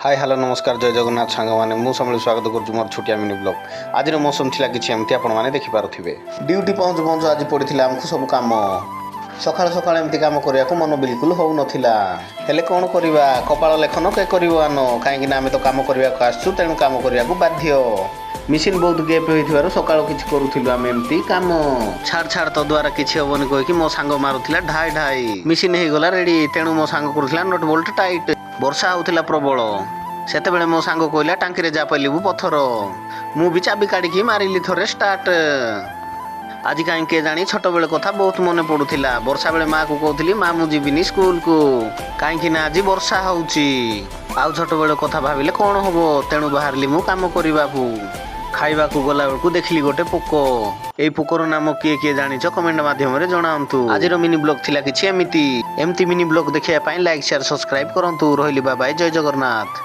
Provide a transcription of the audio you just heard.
High, hello, ନମସ୍କାର, ଜୟ ଜଗନ୍ନାଥ ସାଙ୍ଗମାନେ। ମୁଁ ସମୟ ସ୍ୱାଗତ କରୁଛି ମୋର ଛୋଟିଆ ମିନି ବ୍ଲଗ୍। ଆଜିର ମୌସମ ଥିଲା କିଛି ଏମିତି, ଆପଣମାନେ ଦେଖିପାରୁଥିବେ। ଡ୍ୟୁଟି ପହଞ୍ଚୁ ପହଞ୍ଚୁ ଆଜି ପଡ଼ିଥିଲା ଆମକୁ ସବୁ କାମ। ସକାଳୁ ସକାଳୁ ଏମିତି କାମ କରିବାକୁ ମନ ବିଲକୁଲ ହେଉନଥିଲା। ହେଲେ କ'ଣ କରିବା? କପାଳ ଲେଖନ କେ କରିବ ଆନ। କାହିଁକି ନା ଆମେ ତ କାମ କରିବାକୁ ଆସିଛୁ, ତେଣୁ କାମ କରିବାକୁ ବାଧ୍ୟ। ମେସିନ୍ ବହୁତ ଗେପ୍ ହୋଇଥିବାରୁ ସକାଳୁ କିଛି କରୁଥିଲୁ ଆମେ ଏମିତି କାମ। ଛାଡ଼ ଛାଡ଼, ତୋ ଦ୍ୱାରା କିଛି ହବନି କହିକି ମୋ ସାଙ୍ଗ ମାରୁଥିଲା ଢାଇ ଢାଇ। ମେସିନ୍ ହେଇଗଲା ରେଡି, ତେଣୁ ମୋ ସାଙ୍ଗ କରୁଥିଲା ନଟ୍ ବୋଲ୍ଟ ଟାଇଟ୍। ବର୍ଷା ହଉଥିଲା ପ୍ରବଳ। ସେତେବେଳେ ମୋ ସାଙ୍ଗ କହିଲା, "ଟାଙ୍କିରେ ଯା, ପେଲିବୁ ପଥର।" ମୁଁ ବି ଚାବି କାଢ଼ିକି ମାରିଲି ଥରେ ଷ୍ଟାର୍ଟ। ଆଜି କାହିଁ କେଜାଣି ଛୋଟବେଳ କଥା ବହୁତ ମନେ ପଡୁଥିଲା। ବର୍ଷା ବେଳେ ମାଆକୁ କହୁଥିଲି, "ମା, ମୁଁ ଯିବିନି ସ୍କୁଲକୁ, କାହିଁକି ନା ଆଜି ବର୍ଷା ହଉଛି।" ଆଉ ଛୋଟବେଳ କଥା ଭାବିଲେ କ'ଣ ହବ? ତେଣୁ ବାହାରିଲି ମୁଁ କାମ କରିବାକୁ। ଖାଇବାକୁ ଗଲା ବେଳକୁ ଦେଖିଲି ଗୋଟେ ପୋକ। ଏଇ ପୋକର ନାମ କିଏ କିଏ ଜାଣିଛ, କମେଣ୍ଟ ମାଧ୍ୟମରେ ଜଣାନ୍ତୁ। ଆଜିର ମିନି ବ୍ଲଗ ଥିଲା କିଛି ଏମିତି। ଏମିତି ମିନି ବ୍ଲଗ ଦେଖିବା ପାଇଁ ଲାଇକ୍, ସେୟାର, ସବସ୍କ୍ରାଇବ କରନ୍ତୁ। ରହିଲି, ବାବାଇ, ଜୟ ଜଗନ୍ନାଥ।